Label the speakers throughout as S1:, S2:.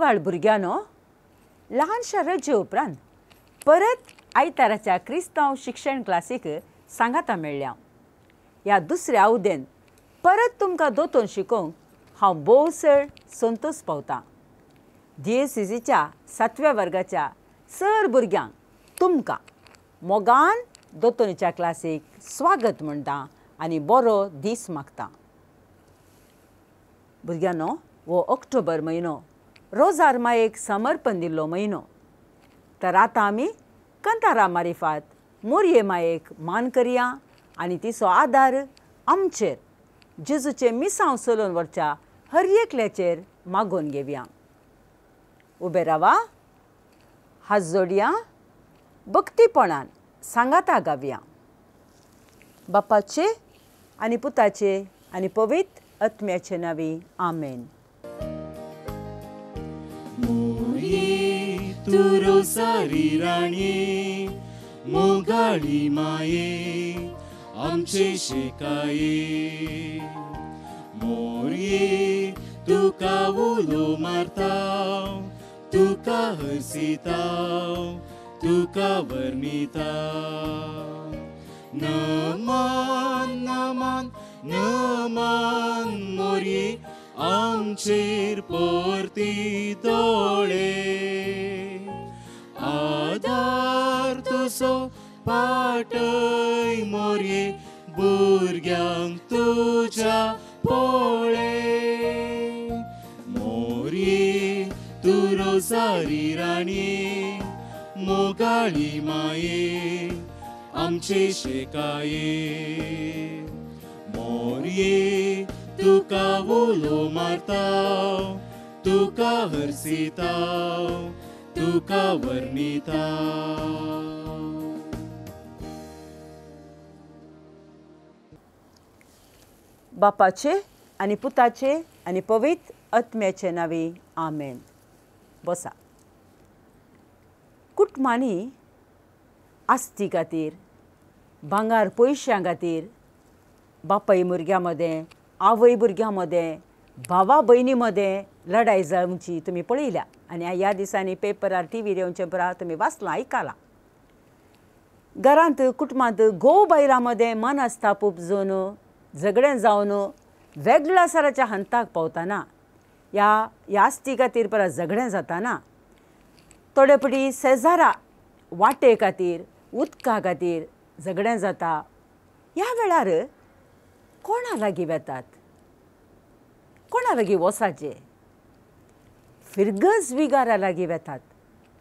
S1: मोगाळ भुरग्यांनो, ल्हानशा रजे उपरांत परत आयताराच्या क्रिस्तांव शिक्षण क्लासीक सांगाता मेळ्ळ्या। ह्या दुसऱ्या अवदेन परत तुमकां दोतोन शिकोवंक हांव भोव चड संतोश पावतां। DACCच्या 7व्या वर्गाच्या सर भुरग्यांक तुमकां मोगान दोतोनीच्या क्लासीक स्वागत म्हणटा आनी बरो दीस मागता। भुरग्यांनो, हो ऑक्टोबर म्हयनो रोजार मायेक समर्पण दिल्लो म्हयनो। तर आतां आमी कंतारा मारिफात मोरये मायेक मान करया आनी तिचो आदार आमचेर जेजूचें मिसांव चलोवन व्हरच्या हर एकल्याचेर मागोवन घेवया। उबे रावा, हात जोडया, भक्तीपणान सांगाता गावया। बापाचे आनी पुताचे आनी पवित्र आत्म्याचे नांवी आमेन।
S2: मोरये तूं रोसारी राणये, मोगाळी माये आमचे शिकाये। मोरये तुका उलो मारता, तुका हरसिता, तुका वर्णिता। नमन नमन नमन मोरये आमचेर परती दोळे, आदार तुजो पाटय मोरये भुरग्यांक तुज्या पळे। मोरये तूं रोजारी राणये, मोगाळी माये आमचे शेकाये। मोरये तुका उलो मारता, तुका हरसिता, तुका वर्णिता।
S1: बापाचे आनी पुताचे आनी पवित्र आत्म्याचे नांवी आमेन। बसा। कुटुंबांनी आस्ती खातीर, भांगर पयशां खातीर बापाय भुरग्यां मदें, आवय भुरग्यां मदें, भावा भयणी मदें लडाय जावची तुमी पळयल्या आनी ह्या दिसांनी पेपरार टीव्हीर येवचें परा तुमी वाचलां, आयकलां। घरांत कुटुंबांत घोव बायलां मदें मनस्ताप उपजून झगडें जावन वेगळ्या सराच्या हंताक पावतना, ह्या आस्ती खातीर परत झगडें जाताना, थोडे फावटी शेजारा वाटे खातीर, उदका खातीर झगडें जाता। ह्या वेळार कोणा लागीं वेतात, कोणा लागीं वचाचें? फिरगज विगारा लागीं वेतात,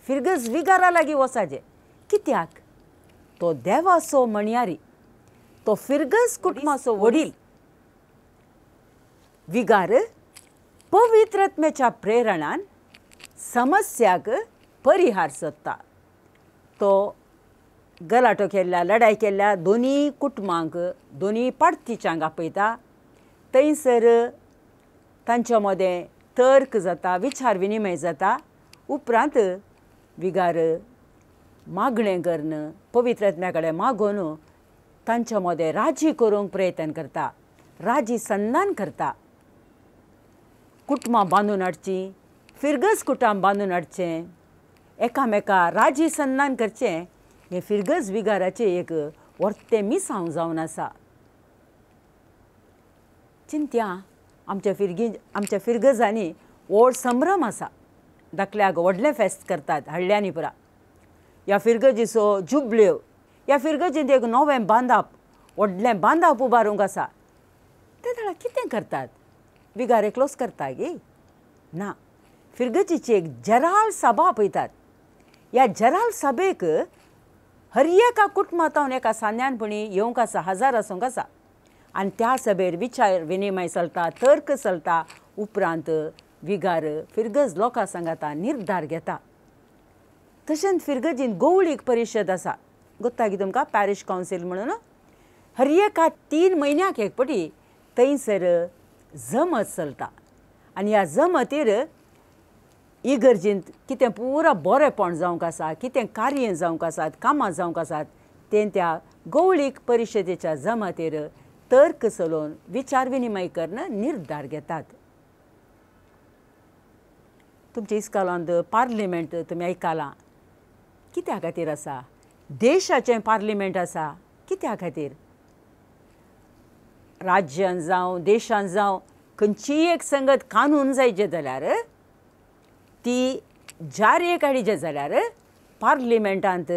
S1: फिरगज विगारा लागीं वचाचें। कित्याक? तो देवाचो म्हणयारी, तो फिरगज कुटुंबाचो वडील विगार पवित्र आत्म्याच्या प्रेरणान समस्याक परिहार सोदता। तो गलाटो केल्ल्या, लडाय केल्ल्या दोनी कुटुंबांक, दोनी पार्टीच्यांक आपयता। थंयसर तांच्या मदें तर्क जाता, विचार विनिमय जाता। उपरांत विगार मागणें करून पवित्र आत्म्या कडेन मागून तांच्या मदें राजी करूंक प्रयत्न करता, राजी संधान करता। कुटुंबां बांदून हाडचीं, फिरगज कुटुंब बांदून हाडचें, एकामेका राजी संधान करचें, हें फिरगज विगाराचें एक वर्तें मिसांव जावन आसा। चिंत्या आमच्या फिरगजांनी व्हड संभ्रम आसा। धाकल्याक व्हडलें फेस्त करतात हळ्ळ्यांनी पुरा। ह्या फिरगजीचो जुबल्यो, ह्या फिरगजींत एक नवें बांदाप, व्हडलें बांदाप उबारूंक आसा। ते जाणां कितें करतात? विगार एकलोच करता गी? ना, फिरगजीची एक जराल सभा आपयतात। ह्या जराल सभेक हर एका कुटुंबांत एका सान्यानपणी येवंक आसा, हजार आसूंक आसा। आनी त्या सभेर विचार विनिमय चलता, तर्क चलता। उपरांत विगार फिरगज लोकां सांगाता निर्धार घेता। तशेंच फिरगजीन गोवळीक परिशद आसा, गोत्ता की तुमकां पॅरिश कावन्सील म्हणून। हर एका 3 म्हयन्याक एक फावटी थंयसर जमत चलता आनी ह्या जमतीर इगर्जींत कितें पुरा बरेपण जावंक आसा, कितें कार्य जावंक आसात, कामां जावंक आसात, तें त्या गौळीक परिशदेच्या जमातीर तर्क चलोवन विचार विनिमय करून निर्धार घेतात। तुमच्या इस्कोलांत पार्लिमेंट तुमी आयकलां, कित्या खातीर आसा? देशाचें पार्लिमेंट आसा कित्या खातीर? राज्यान जावं देशान जावं खंयचीय एक संगत कानून जायचे जाल्यार ती जारी काडीचे जाल्यार पार्लिमेंटांत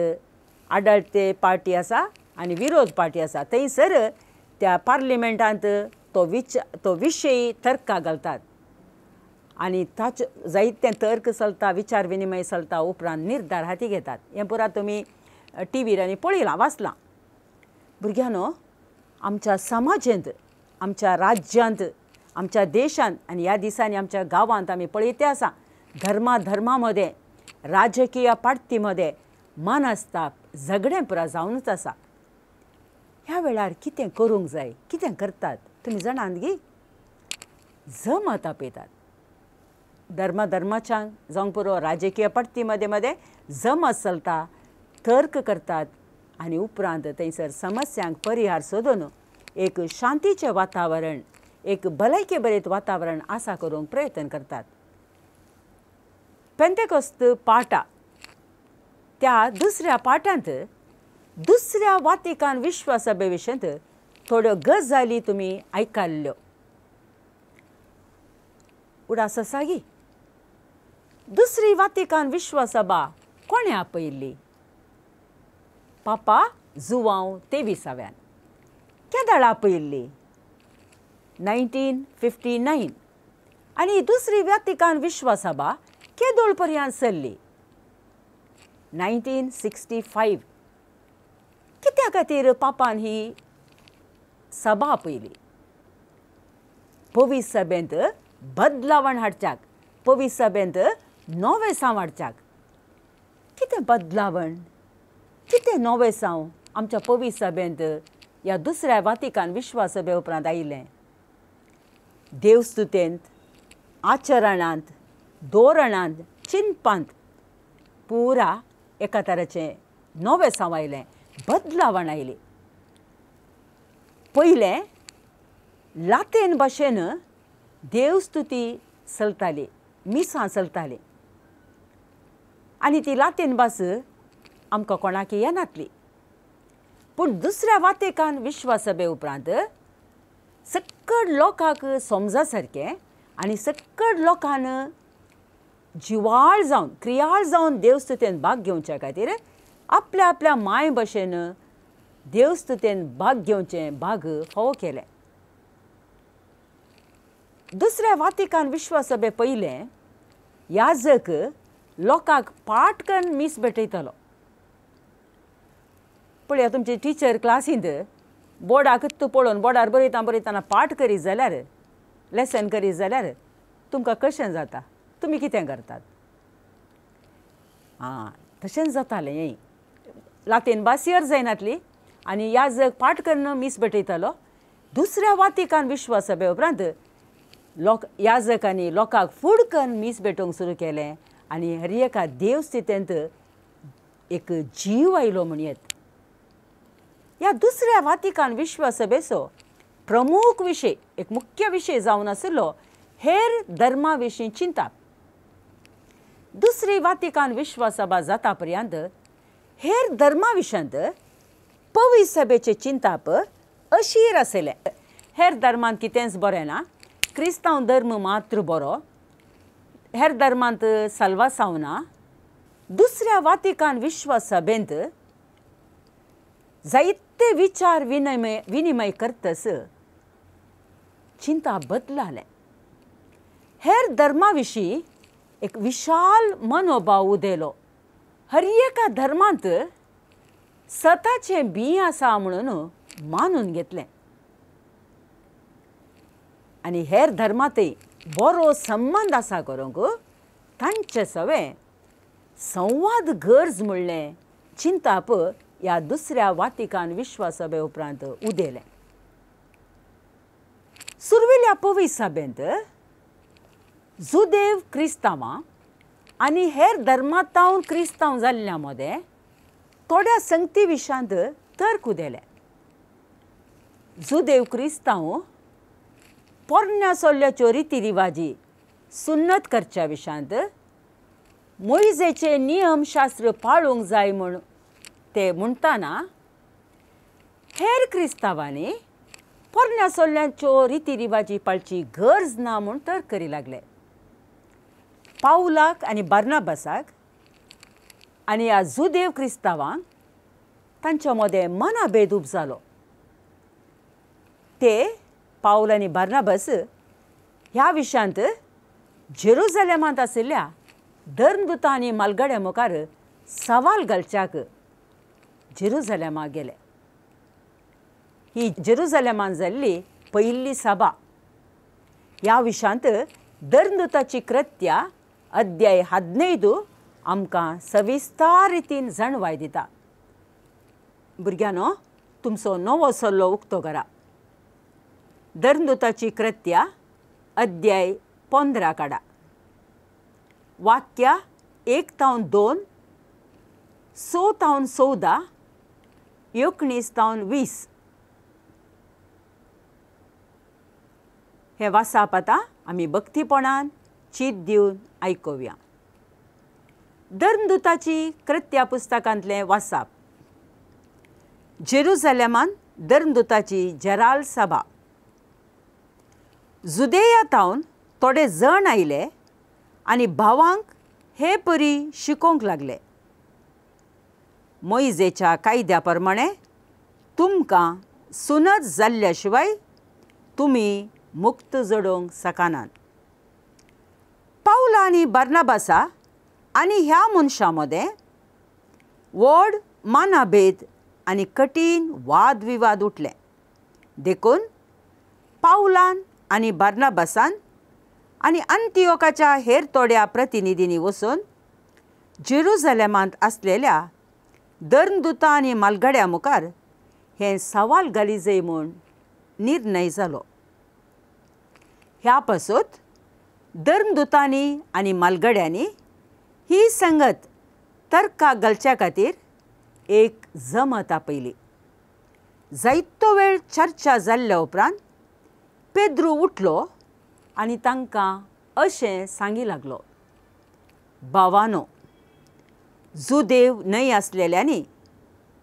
S1: आडळते पार्टी आसा आनी विरोध पार्टी आसा, थंयसर त्या पार्लिमेंटांत तो विशय तर्का घालतात आनी ताचे जायते तर्क चलता, विचार विनिमय चलता, उपरांत निर्धार हाती घेतात. हें पुरा तुमी टीव्हीर आनी पळयलां, वाचलां. भुरग्यांनो, आमच्या समाजेंत, आमच्या राज्यांत, आमच्या देशांत आनी ह्या दिसांनी आमच्या गांवांत आमी पळयते आसा धर्मा धर्मा मदें, राजकीय पार्टी मदें मनस्ताप, झगडें पुरा जावनूच आसा. ह्या वेळार कितें करूंक जाय, कितें करतात तुमी जाणात गी? जमत आपयतात. धर्मा धर्माच्यान जावंक पुरो राजकीय पार्टी मदें मदें जमत चलता, तर्क करतात आनी उपरांत थंयसर समस्यांक परिहार सोदून एक शांतीचें वातावरण, एक भलायके बरें वातावरण आसा करूंक प्रयत्न करतात. पेंतेकोस्त पाटा त्या दुसऱ्या पाठांत दुसऱ्या वातिकान विश्वासभे विशयांत थोड्यो गजाली तुमी आयकल्ल्यो. उडास आसा गी? दुसरी वातिकान विश्वासभा कोणें आपयल्ली? पापा जुवांव 23व्यान. केदळ आपयल्ली? 1959. आनी दुसरी वातिकान विश्वासभा केदोळ पर्यंत चल्ली? 1965. कित्या खातीर पापान ही सभा आपयली? पवित्र सभेंत बदलावण हाडच्याक, पवित्र सभेंत नवेसांव हाडच्याक. कितें बदलावण, कितें नवेसांव आमच्या पवित्र सभेंत ह्या दुसऱ्या वातिकान विश्वास सभे उपरांत आयिल्लें? देवस्तुतेंत, आचरणांत, धोरणांत, चिंतपांत पुरा एका तरेचें नवेसांव आयलें, बदलावण आयली. पयलें लातीन भाशेन देवस्तुती चलताली, मिसां चलताली आनी ती लातीन भास आमकां कोणाक येनातली. पूण दुसऱ्या वातिकान विश्वासभे उपरांत सक्कड लोकांक समजा सारकें आनी सक्कड लोकान जिवाळ जावन, क्रियाळ जावन देवस्तुतेन भाग घेवच्या खातीर आपल्या आपल्या माय भशेन देवस्तुतेन भाग घेवचें भाग फावो केलें. दुसऱ्या वातिकान विश्वासभे पयलें याजक लोकांक पाठ करून मीस भेटयतालो. पळया तुमची टिचर क्लासींत बोर्डाक पळोवन बोर्डार बरयता बरयतना पाठ करीत जाल्यार, लेसन करीत जाल्यार तुमकां कशें जाता? तुमी कितें करतात? आं, तशेंच जातालें हें. लातीन भास जायनातली आनी याजक पाठ करून मीस भेटयतालो. दुसऱ्या वातिकान विश्वासभे उपरांत लोक याजकांनी लोकांक फूड करून मीस भेटोवंक सुरू केलें आनी हर एका देवस्थितेंत एक जीव आयलो म्हणयेत. ह्या दुसऱ्या वातिकान विश्वासभेचो प्रमुख विशय, एक मुख्य विशय जावन आशिल्लो हेर धर्मा विशीं चिंताप. दुसरी वातिकान विश्वासभा जाता पर्यंत हेर धर्मा विशयांत पवित्र सभेचें चिंताप अशीर आशिल्लें. हेर धर्मांत कितेंच बरें ना, क्रिस्तांव धर्म मात्र बरो, हेर धर्मांत साल्वासांव ना. दुसऱ्या वातिकान विश्वासभेंत जायते विचार विनिमय करतस चिंता बदलालें. हेर धर्मा विशीं एक विशाल मनोभाव उदेलो. हर एका धर्मांत सताचें बीं आसा म्हणून मानून घेतलें आनी हेर धर्मांतय बरो संबंद आसा करूंक तांचे सवें संवाद गरज म्हणलें चिंताप ह्या दुसऱ्या वातिकान विश्वासभे उपरांत उदेलें. सुरवेल्या पवित्र सभेंत जुदेव क्रिस्तांवां आनी हेर धर्मांतावन क्रिस्तांव जाल्ल्या मदें थोड्या संगती विशयांत तर्क उदेले. जुदेव क्रिस्तांव पोरण्या सोल्ल्याच्यो रिती रिवाजी सुन्नत करच्या विशयांत मोयजेचे नियमशास्त्र पाळूंक जाय म्हूण ते म्हणटाना हेर क्रिस्तांवांनी पोरण्या सोल्यांच्यो रिती रिवाजी पाळची गरज ना म्हूण तर्क करी लागले. पावलाक आनी बार्नाबासाक आनी ह्या जुदेव क्रिस्तांवांक तांच्या मदें मनाभेद उब जालो. ते पावल आनी बार्नाबास ह्या विशयांत जेरुजलेमांत आशिल्ल्या धर्मदूतां आनी मालगड्या मुखार सवाल घालच्याक जेरुजलेमाक गेले. ही जेरुजलेमांत जाल्ली पयली सभा. ह्या विशयांत धर्मदूताची कृत्या अध्याय 15 आमकां सविस्तार रितीन जाणवाय दिता. भुरग्यांनो, तुमचो नवो सल्लो उक्तो करा. धर्मदूताची कृत्या अध्याय 15 काडा. वाक्या 1 तावन 2, 6 तावन 14, 19 तावन 20 हे वासाप आतां आमी भक्तीपणान चीत दिवन आयकुया. धर्मदूताची कृत्या पुस्तकांतलें वासाप. जेरुजलेमान धर्मदूताची जराल सभा. जुदेया तावन थोडे जण आयले आनी भावांक हे परी शिकोवंक लागले, मोयजेच्या कायद्या प्रमाणे तुमकां सुनत जाल्ल्या शिवाय तुमी मुक्त जोडोवंक शकनात. पावला आनी बार्नाबासा आनी ह्या मनशां मदें व्हड मानाभेद आनी कठीण वादविवाद उठले. देखून पावलान आनी बार्नाबासान आनी अंतियोकाच्या हेर थोड्या प्रतिनिधींनी वचून जेरुजलेमांत आसलेल्या धर्मदूतां आनी मालगड्या मुखार हें सवाल घाली जाय म्हूण निर्णय जालो. ह्या पासत धर्मदूतांनी आनी मालगड्यांनी ही संगत तर्काक घालच्या खातीर एक जमत आपयली. जायतो वेळ चर्चा जाल्ल्या उपरांत पेद्रू उठलो आनी तांकां अशें सांगी लागलो, भावानो, जुदेव न्हय आसलेल्यांनी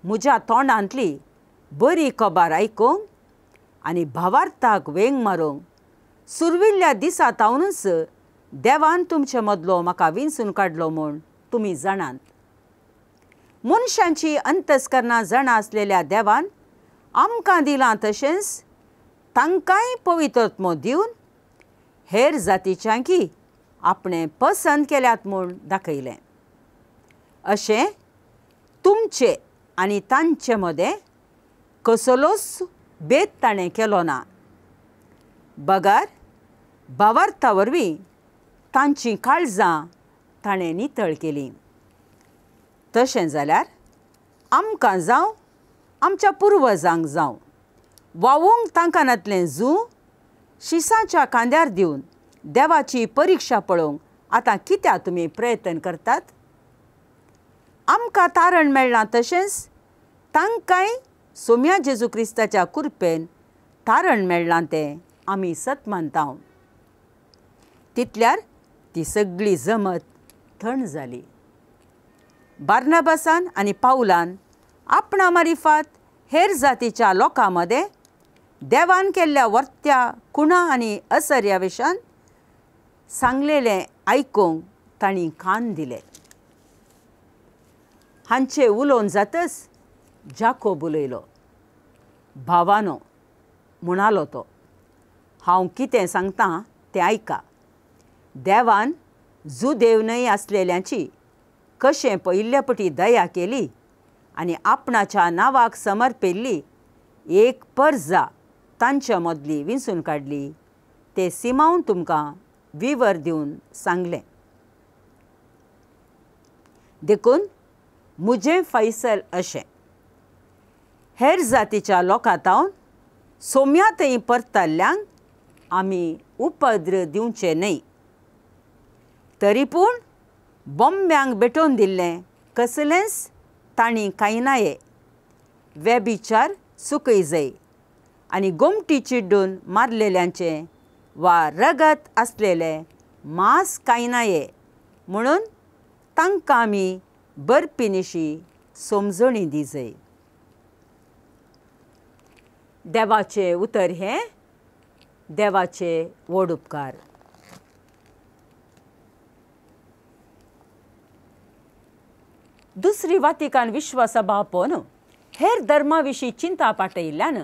S1: म्हज्या तोंडांतली बरी खबर आयकूंक आनी भावार्थाक वेंग मारूंक सुरविल्ल्या दिसा तावनूच देवान तुमचे मदलो म्हाका विंचून काडलो म्हूण तुमी जाणात. मनशांची अंतस्करणां जाणा आसलेल्या देवान आमकां दिलां तशेंच तांकांय पवित्रत्मो दिवन हेर जातीच्यांकी आपणें पसंत केल्यात म्हूण दाखयलें. अशें तुमचे आनी तांचे मदें कसलोच भेद ताणें केलो ना, बगर भावार्था वरवीं तांचीं काळजां ताणें नितळ केलीं. तशें जाल्यार आमकां जावं आमच्या पुर्वजांक जावं वावूंक तांकां नातलें जूं शिसाच्या कांद्यार दिवन देवाची परिक्षा पळोवंक आतां कित्याक तुमी प्रयत्न करतात? आमकां तारण मेळ्ळां तशेंच तांकांय सोम्या जेजू क्रिस्ताच्या कृपेन तारण मेळ्ळां तें आमी सत मानता. तितल्यार ती सगळी जमत थंड जाली. बार्नाबासान आनी पावलान आपणा मारिफात हेर जातीच्या लोकां मदें देवान केल्ल्या वर्त्या खुणा आनी असर्या विशान सांगलेलें आयकूंक तांणी कान दिले. हांचे उलोवन जातच जाकोब उलयलो. भावानो, म्हणालो तो, हांव कितें सांगतां तें आयका. देवान जुदेव न्हय आसलेल्यांची कशें पयिल्ल्या पटी दया केली आनी आपणाच्या नांवाक समर्पिल्ली एक परजा तांच्या मदली विंचून काडली ते सिमावन तुमकां विवर दिवन सांगलें. देखून म्हजें फैसल अशें, हेर जातीच्या लोकां तावन सोम्या थंय परतल्ल्यांक आमी उपद्र दिवचे न्हय, तरी पूण बॉम्ब्यांक भेटोवन दिल्लें कसलेंच तांणी कांय वेबिचार चुकय जाय आनी गोमटी चिड्डून मारलेल्यांचें वा रगत आसलेलें मांस कांय म्हणून तांकां आमी बरपिनिशी समजणी दिजय. देवाचें उतर हें देवाचे व्हड उपकार. दुसरी वातिकान विश्वासभा आपोवन हेर धर्मा विशीं चिंता पाटयिल्ल्यान,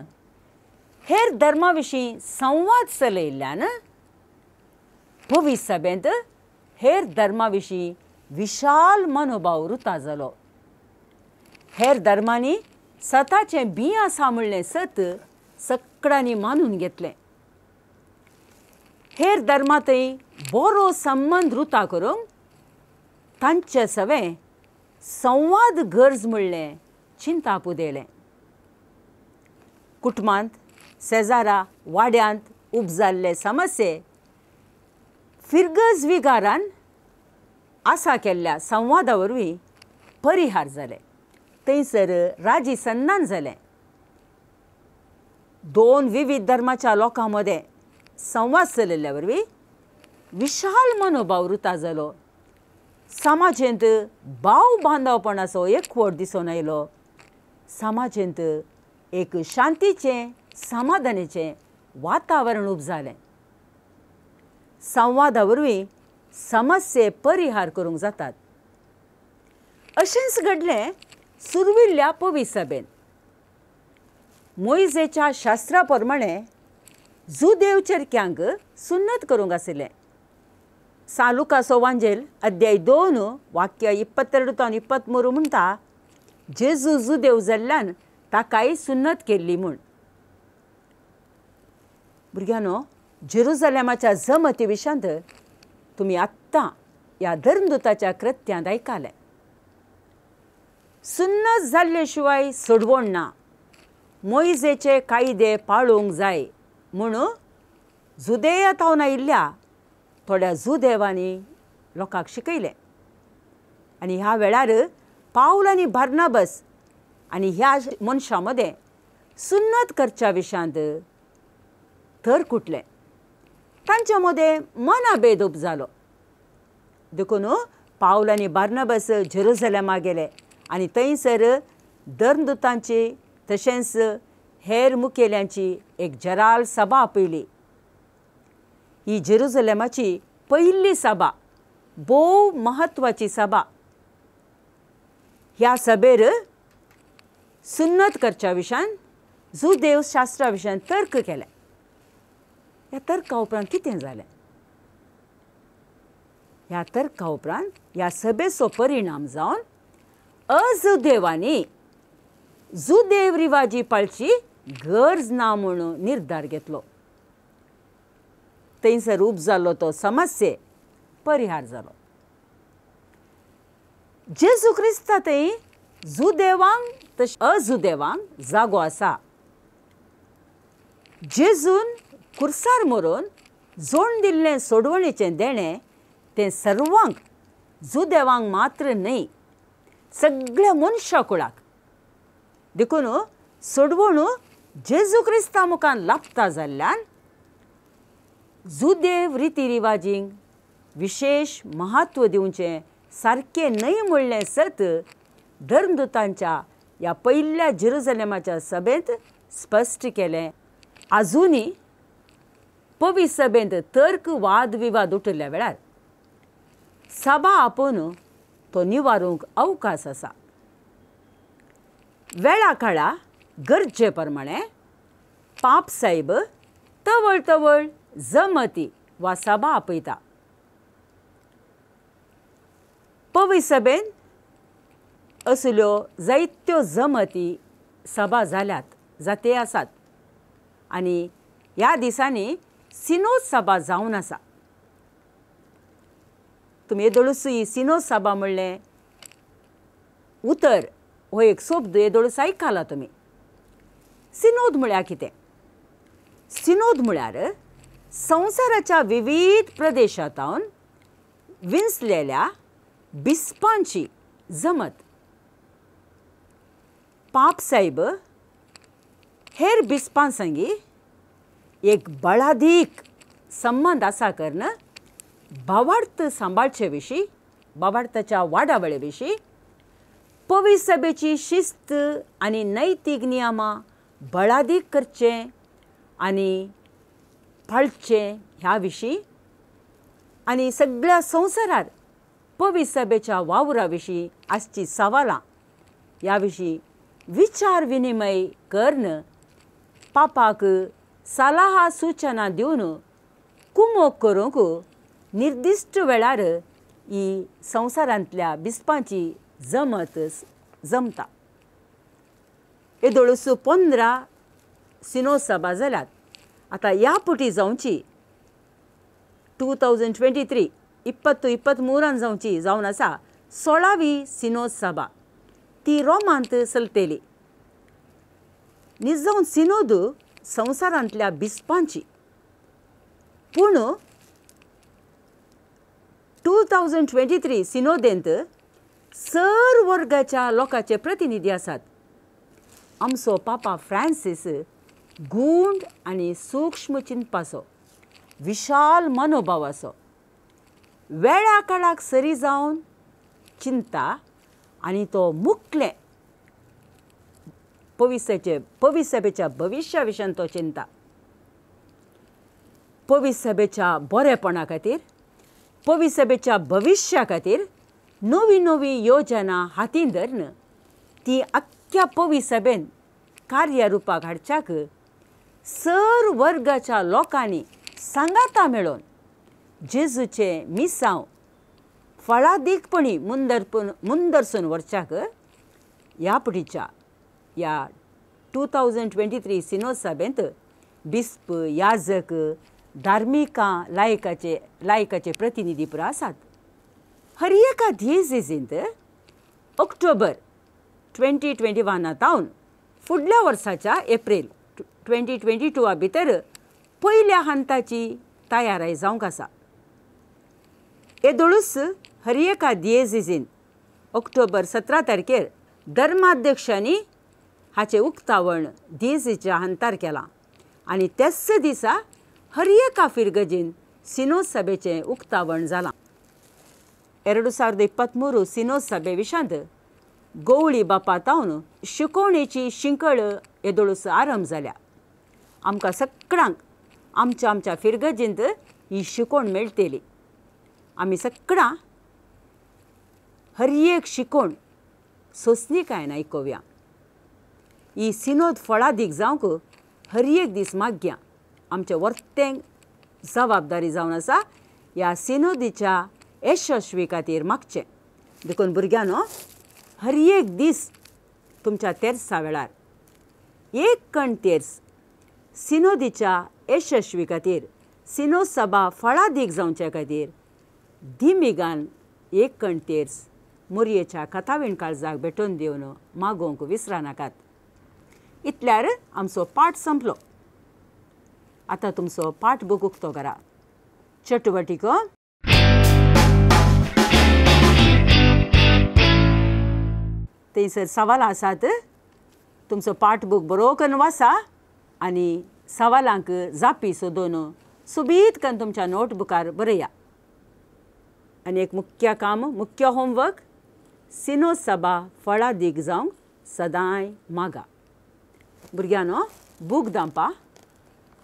S1: हेर धर्मा विशीं संवाद चलयिल्ल्यान पवित्र सभेंत हेर धर्मा विशीं विशाल मनोभाव रुता जालो. हेर धर्मांनी सताचें बीं आसा म्हणलें सत सगळ्यांनी मानून घेतलें. हेर धर्मांतय बरो संबंद रुता करूंक तांचे सवें संवाद गरज म्हणलें चिंताप उदयलें. कुटुंबांत, शेजारा, वाड्यांत उपजाल्ले समस्ये फिरगज विगारान आसा केल्ल्या संवादा वरवीं परिहार जाले. थंयसर राजी सन्नान जालें. दोन विविध धर्माच्या लोकां मदें संवाद चलयल्ल्या वरवीं विशाल मनोभाव रुता जालो. समाजेंत भाव बांदवपणाचो एकवट दिसून आयलो. समाजेंत एक शांतीचें, समाधानाचें वातावरण उब जालें. संवादा वरवीं समस्ये परिहार करूंक जातात. अशेंच घडलें सुरविल्ल्या पवित्र सभेन. मोयजेच्या शास्त्रा प्रमाणे जुदेव चेरक्यांक सुन्नत करूंक आशिल्लें. सान लुकासो वांजेल अध्याय 2 वाक्य 22 आनी 23 म्हणटा, जेजू जुदेव जाल्ल्यान ताकाय सुन्नत केल्ली म्हूण. भुरग्यांनो, जेरुजलेमाच्या जमती विशांत तुमी आत्तां ह्या धर्मदूताच्या कृत्यांत आयकलें. सुन्नत जाल्ले शिवाय सोडवण ना, मोयजेचे कायदे पाळूंक जाय म्हूण जुदेया थावन आयिल्ल्या थोड्या जुदेवांनी लोकांक शिकयलें. आनी ह्या वेळार पावल आनी बार्नाबस आनी ह्या मनशां मदें सुन्नत करच्या विशांत तर्क उठलें. तांच्या मदें मनाभेद उब जालो. देखून पावल आनी बार्नाबस जेरुजलेमा गेले आनी थंयसर धर्मदूतांची तशेंच हेर मुखेल्यांची एक जराल सभा आपयली. ही जेरुजलेमाची पयली सभा, भोव म्हत्वाची सभा. ह्या सभेर सुन्नत करच्या विशयान, जुदेव शास्त्रा विशयान तर्क केले. ह्या तर्का उपरांत कितें जालें? ह्या तर्का उपरांत ह्या सभेचो परिणाम जावन अजुदेवांनी जुदेव रिवाजी पाळची गरज ना म्हणून निर्धार घेतलो. थंयसर रूप जालो तो समस्ये परिहार जालो. जेजू क्रिस्ता थंय जुदेवांक तशें अजुदेवांक जागो आसा. जेजून कुर्सार मरून जोड दिल्लें सोडवणेचें देणें तें सर्वांक, जुदेवांक मात्र न्हय, सगळ्या मनशा कुळाक. देखून सोडवण जेजू क्रिस्ता मुखार लाभता जाल्ल्यान जुदेव रिती रिवाजींक विशेश म्हत्व दिवचें सारकें न्हय म्हणलें सत धर्मदूतांच्या ह्या पयल्या जेरुजलेमाच्या सभेंत स्पश्ट केलें. आजुनूय पवित्र सभेंत तर्क वाद विवाद उठिल्ल्या वेळार सभा आपोवन तो निवारूंक अवकाश आसा. वेळा काळा गरजे प्रमाणे पाप साहेब तवळ तवळ जमती वा सभा आपयता. पवित्र सभेन असल्यो जायत्यो जमती सभा जाल्यात, जाते आसात आनी ह्या दिसांनी सिनोद सभा जावन आसा. तुमी येदोळसूय सिनोद सभा म्हणलें उतर हो एक शब्द येदोळस आयकला तुमी. सिनोद म्हळ्यार कितें? सिनोद म्हळ्यार संवसाराच्या विविध प्रदेशांत विंचलेल्या बिस्पांची जमत. पाप साहेब हेर बिस्पां संगी एक बळादीक संबंद आसा करून भावार्थ सांबाळचे विशीं बाबार्थाच्या वाडावळे विशीं, पवित्र सभेची शिस्त आनी नैतीक नियमां बळादीक करचें आनी पाळचें ह्या विशीं आनी सगळ्या संवसारार पवित्र सभेच्या वावरा विशीं आसची सवालां ह्या विशीं विचार विनिमय करून पापाक सलाहा सूचना दिवन कुमोक करूंक निर्दिश्ट वेळार ही संवसारांतल्या बिस्पांची जमत जमता. येदोळूस 15 सिनोद सभा जाल्यात. आतां ह्या पुटी जावची 2023 2023 जावची जावन आसा 16वी सिनोद सभा. ती रोमांत चलतली. निजावन सिनोद संवसारांतल्या बिस्पांची, पूण 2023 सिनोदेंत सर वर्गाच्या लोकांचे प्रतिनिधी आसात. आमचो पापा फ्रांसीस गूंड आनी सूक्ष्म चिंतपाचो, विशाल मनोभावाचो, वेळा काळाक सरी जावन चिंता आनी तो मुकले पवित्र सभेच्या भविश्या विशयान तो चिंता. पवित्र सभेच्या बरेपणा खातीर, पवित्र सभेच्या भविश्या खातीर नवी नवी योजना हातीन धरून ती आख्ख्या पवित्र सभेन कार्यरुपाक हाडच्याक सर वर्गाच्या लोकांनी सांगाता मेळोवन जेजूचें मिसांव फळादीकपणी मुंदरसून व्हरच्याक ह्या पुडीच्या ह्या 2023 सिनोद सभेंत बिस्प, याजक, धार्मिकां, लायकाचे प्रतिनिधी पुरा आसात. हर एका दियेजींत ऑक्टोबर 2021 तावन फुडल्या वर्साच्या एप्रील 2022 भितर पयल्या हंताची तयाराय जावंक आसा. येदोळूच हर एका दियेजीन ऑक्टोबर 17 तारखेर धर्माध्यक्षांनी हाचें उक्तावण दियेजीच्या हंतार केलां आनी त्याच दिसा हर एका फिरगजीन सिनोद सभेचें उक्तावण जालां. 2023 सिनोद सभे विशांत गोवळी बापा तावन शिकोवणेची शिंकळ येदोळूच आरंभ जाल्या. आमकां सगळ्यांक आमच्या आमच्या फिरगजींत ही शिकोवण मेळटली. आमी सगळां हर एक शिकोवण सोंसणीकायेन आयकुया. ही सिनोद फळादीक जावंक हर एक दीस मागया. आमचें वर्तें जबाबदारी जावन आसा ह्या सिनोदीच्या यशस्वी खातीर मागचें. देखून भुरग्यांनो, हर एक दीस तुमच्या तेर्सा वेळार एक कण तेर्स सिनोदीच्या यशस्वी खातीर, सिनोद सभा फळादीक जावचे खातीर दिमिगान एक कण तेर्स मोरयेच्या कथावीण काळजाक भेटोवन दिवन मागोवंक विसरानाकात. इतल्यार आमचो पाठ संपलो. आतां तुमचो पाठ बूक उक्तो करा. चटुवटिको थंयसर सवालां आसात. तुमचो पाठ बूक बरो करून वाचा आनी सवालांक जापी सोदून सोबीत करून तुमच्या नोटबुकार बरया. आनी एक मुख्य काम, मुख्य होमवर्क, सिनोद सभा फळादीक जावंक सदांय मागा. भुरग्यांनो, बूक दांपा,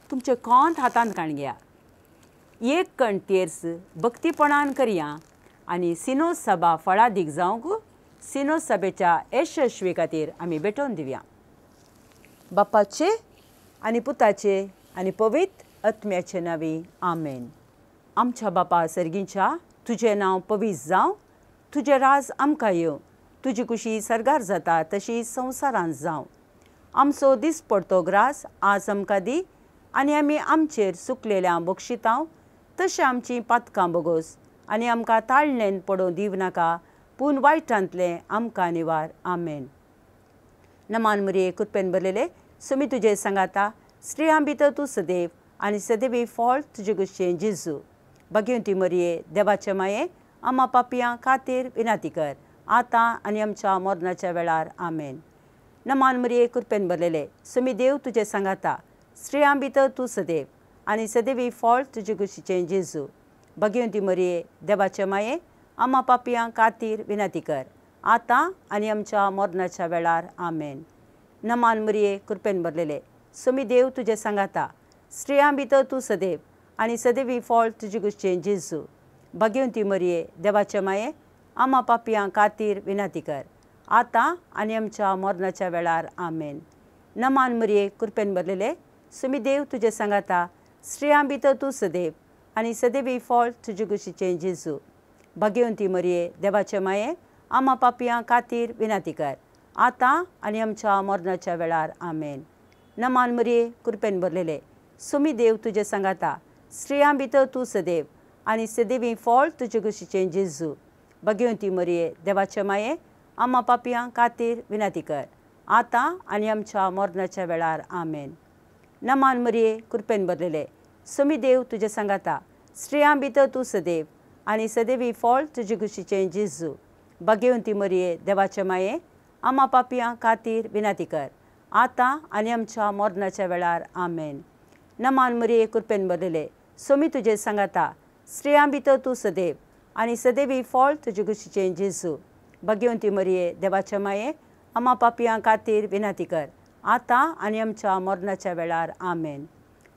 S1: तुमचे कोंत हातांत काण घेया. एक कण तेर्स भक्तीपणान करया आनी सिनोद सभा फळादीक जावंक सिनोद सभेच्या यशस्वी खातीर आमी भेटोवन दिवया. बापाचे आनी पुताचे आनी पवित्र आत्म्याचे नांवी, आमेन. आमच्या बापा सर्गीच्या, तुजें नांव पवित्र जावं, तुजें राज आमकां येवं, तुजी कुशी सर्गार जाता तशी संवसारांत जावं. आमचो दीस पडतो ग्रास आज आमकां दी आनी आमी आमचेर सुकलेल्या बक्षितांव तशें आमचीं पातकां बोगोस आनी आमकां ताळणेन पडोवं दिव नाका, पूण वायटांतलें आमकां निवार. आमेन. नमान मरिये, कृपेन भरलेले, सुमी तुजें सांगाता, स्त्रियां भितर तूं सदैव आनी सदैवी फळ तुजे गुशें जेजू. भाग्यवंती मरिये, देवाचे माये, आमा पापयां खातीर विनंती कर, आतां आनी आमच्या मरणाच्या वेळार. आमेन. नमान मरिये, कृपेन भरलेले, सुमी देव तुजें सांगाता, स्त्रियां भितर तूं सदैव आनी सदैवी फळ तुजे गुशीचें जेजू. भाग्यवंती मरिये, देवाचे माये, आमा पापयां खातीर विनंती कर आतां आनी आमच्या मरणाच्या वेळार आमेन। नमान मरिये कृपेन भरलेले सुमी देव तुजे सांगाता स्त्रियां भितर तूं सदैव आनी सदैवी फळ तुजे कुशीचें जेजू। भाग्यवंती मरिये देवाचे माये आमा पापयां खातीर विनंती कर आतां आनी आमच्या मरणाच्या वेळार आमेन। नमान मरिये कृपेन भरलेले सुमी देव तुजे सांगाता स्त्रियां भितर तूं सदैव आनी सदैवी फळ तुजे कुशीचें जेजू। भाग्यवंती मरिये देवाचे माये आमा पापयां खातीर विनंती कर आतां आनी आमच्या मरणाच्या वेळार आमेन। नमान मरिये कृपेन भरलेले सुमी देव तुजे सांगाता स्त्रियां भितर तूं सदैव आनी सदैवी फळ तुजे कुशीचें जेजू। भाग्यवंती मरिये देवाचे माये आमा पापयां खातीर विनंती कर आतां आनी आमच्या मरणाच्या वेळार आमेन। नमान मरिये कृपेन भरलेले सुमी देव तुजे सांगाता स्त्रियां भितर तूं सदैव आनी सदैवी फळ तुजे कुशीचें जेजू। भाग्यवंती मरिये देवाचे माये आमा पापयां खातीर विनंती कर आतां आनी आमच्या मरणाच्या वेळार आमेन। नमान मरिये कृपेन भरलेले सुमी तुजे सांगाता स्त्रियां भितर तूं सदैव आनी सदैवी फळ तुजे कुशीचें जेजू। भाग्यवंती मरिये देवाचे माये आमा पापयां खातीर विनंती कर आतां आनी आमच्या मरणाच्या वेळार आमेन।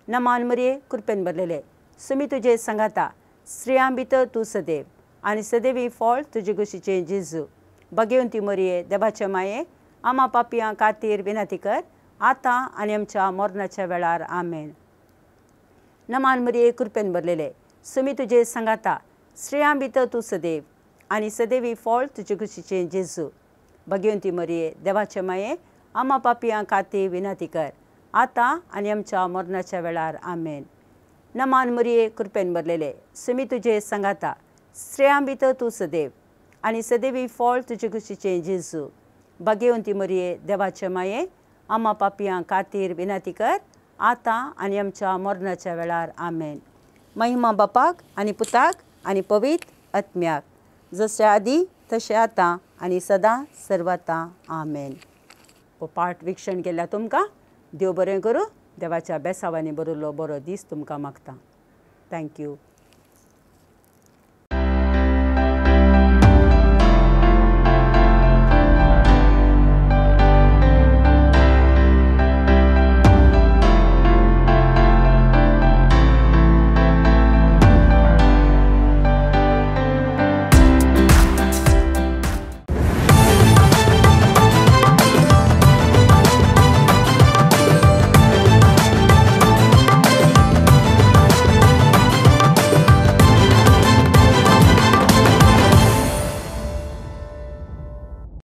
S1: नमान मरिये कृपेन भरलेले सुमी तुजे सांगाता स्त्रियां भितर तूं सदैव आनी सदैवी फळ तुजे कुशीचें जेजू। भाग्यवंती मरिये देवाचे माये आमा पापयां खातीर विनंती कर आतां आनी आमच्या मरणाच्या वेळार आमेन। नमान मरिये कृपेन भरलेले सुमी तुजे सांगाता स्त्रियां भितर तूं सदैव आनी सदैवी फळ तुजे कुशीचें जेजू। भाग्यवंती मरिये देवाचे माये आमा पापयां खातीर विनंती कर आतां आनी आमच्या मरणाच्या वेळार आमेन। नमान मरिये कृपेन भरलेले सुमी तुजे सांगाता स्त्रियां भितर तूं सदैव आनी सदैवी फळ तुजे कुशीचें जेजू। भाग्यवंती मरिये देवाचे माये आमा पापयां खातीर विनंती कर आतां आनी आमच्या मरणाच्या वेळार आमेन। महिमा बापाक आनी पुताक आनी पवित्र आत्म्याक, जशें आदी तशें आतां आनी सदां सर्वता आमेन। हो पाठ विक्षण केल्यार तुमकां देव बरें करूं। देवाच्या बेसावांनी बरयल्लो बरो दीस तुमकां मागता। Thank you.